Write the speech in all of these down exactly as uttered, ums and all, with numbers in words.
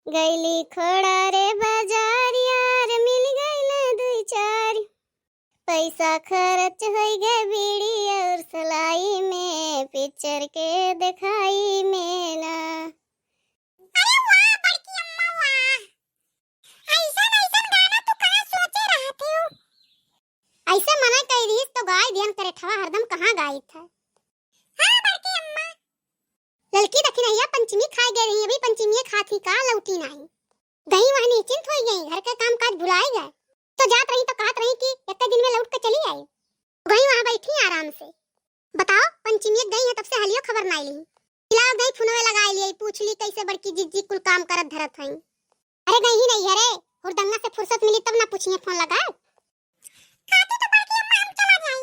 गइली खोड़ा रे बाजार यार, मिल गइल दुई चार। पैसा खर्च होइ गए बीड़ी और सलाई में, पिक्चर के देखाई में ना। अरे वाह बड़की अम्मा वाह, ऐसन ऐसन गाना तू कहाँ सोचे रहत हो? ऐसे मना कइ रहीस तो गाय दियन करे ठवा हरदम कहाँ गाइत है? हाँ बड़की अम्मा। ललकी दखिनहिया पंचमी खाए गए रही, अभी पंचमी खात ही का लौटी नाही। गई वहाँ निश्चिंत होइ गई, घर के काम काज भुलाई गए। तो जात रही तो कहत रही कि एक दिन में लौट के चली आई। गई वहाँ बैठी आराम से। बताओ पंचमी गई है तब से हलियो खबर नाही ली। मिलाव गई फोनवे लगाए लिए, पूछ ली कैसे बड़की जिज्जी कुल काम करत धरत हई। अरे गई ही नहीं है रे, हुरदंगा से फुर्सत मिली तब ना पूछिए फोन लगा। खाती तो बड़की अम्मा हम चला जाई।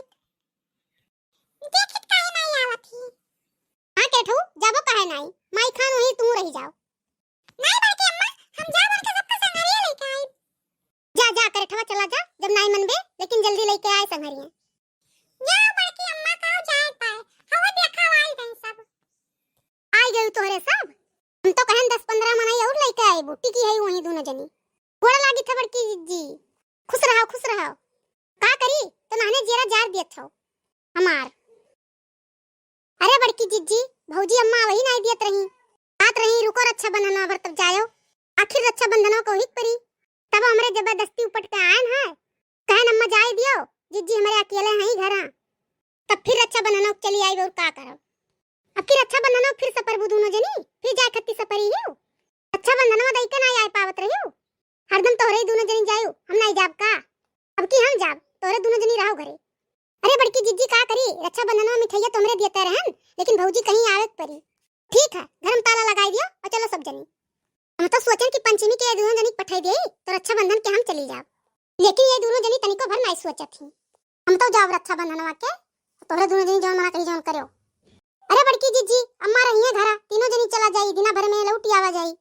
देखित काहे नाही आवत ही? हाँ केठू, जाबो काहे नाही? माई खान वहीं तू रही जाओ। नाही बड़की अम्मा, हम जाब बड़के सबका संघरिया लेके आई। जा जा करे ठवा चला जा, जब नाही मनबे लेकिन जल्दी लेके आए संघरिया। या बड़की अम्मा का जाए पाए, हवा देखा आई गई सब। आई गई तोहरे सब। हम तो कहन दस पन्द्रह मनई और लेके आए बूटी की है वहीं दोनों जनी। गोड़ा लागी था बड़की जिज्जी। खुश रहो, खुश रहो। का करी, तो नहने जेरा जार दियत हो हमार। अरे बड़की जिज्जी, भौजी अम्मा वही नाही दियत रही। बात रही, रुको रक्षाबंधन भर तब जायो। आखिर रक्षाबंधन को हिक परी। तब हमरे जबरदस्ती उपट के आयन है। कहन अम्मा जाए दियो, जिज्जी हमरे अकेले हैं घरा। तब फिर रक्षाबंधन चली आई और का करब? अब की रक्षाबंधन फिर सपरबू दोनों जनी, फिर जाए खत्ती सपरी हियो। रक्षाबंधन दई के नाही आए पावत रहियो, हरदम तोहरे ही दोनों जनी जायू, हम नाही जाब का? अब की हम जाब, तोहरे दोनों जनी रहो घरे। अरे बड़की जिज्जी का करी, रक्षाबंधन में मिठाइया तोहरे दियत रहन, लेकिन भौजी कहीं आवे के परी। ठीक है, घर में ताला लगाई दियो और चलो सब जनी। हम तो सोचन कि पंचमी के ये दोनों जनी के पठाई देई, तो रक्षाबंधन के हम चली जाब। लेकिन ये दोनों जनी तनिको भर नाही सोचत ही। हम तो जाब रक्षाबंधनवा के, तोहरे दोनों जनी जौन मना कही जौन करो। अरे बड़की जिज्जी, अम्मा रही है घरा, तीनों जनी चला जाई, दिना भर में लौट आवा जाई।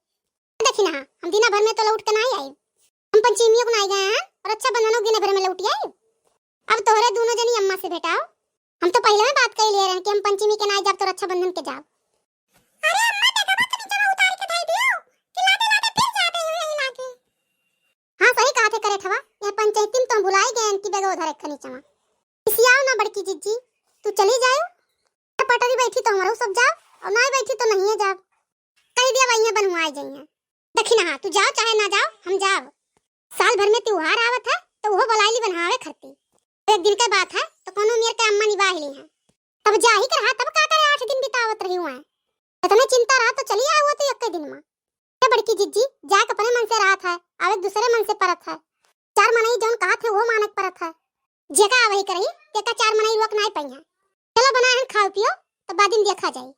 देखी ना, हम दिना भर में तो लौट के नाही आई, हम पंचमियों को नाही गए हैं और रक्षाबंधनों के दिना भर में लौट आई। अब तोहरे दोनों जनी अम्मा से भेटाओ, हम तो पहले में बात कही ले रहे हैं कि हम पंचमी के नाही जाब तो रक्षाबंधन के जाब। अरे अम्मा, देखबा तनी चलो उतार के धाई दियो, कि लादे लादे फिर जाबे यही लागे। हाँ, सही कहा थे करे ठवा, यह पंचायती में तो हम भुलाई गए इनकी बेगो धरे खनी चमा। इसियाओ ना बड़की जिज्जी, तू चली जायो, पटरी बैठी तो हमरो सब जाओ, और नाही बैठी तो नहीं जाओ। कही दिया वही बनवाए जाइए। देखी ना, हाँ, तू जाओ चाहे ना जाओ, हम जाओ। साल भर में त्योहार आवत है, तो वो बुलाई ली बनवावे खरती। एक दिन के बात है, तो कोनो मेर के अम्मा निबाह ली है। तब जाही के रहा, तब का करे आठ दिन बितावत रही हुआ है। इतने चिंता रहा तो चली आए हुआ तो एक दिन में। ए बड़की जिज्जी, जाए के अपने मन से रहत है, आवे के दूसरे मन से परत है। चार मनई जौन कहत है, वो माने के परत है। जेका आवही करही, तेका चार मनई रोक नाई पइहें। चलो बनाए हन खाओ पियो, तो बाद में देखा जाई।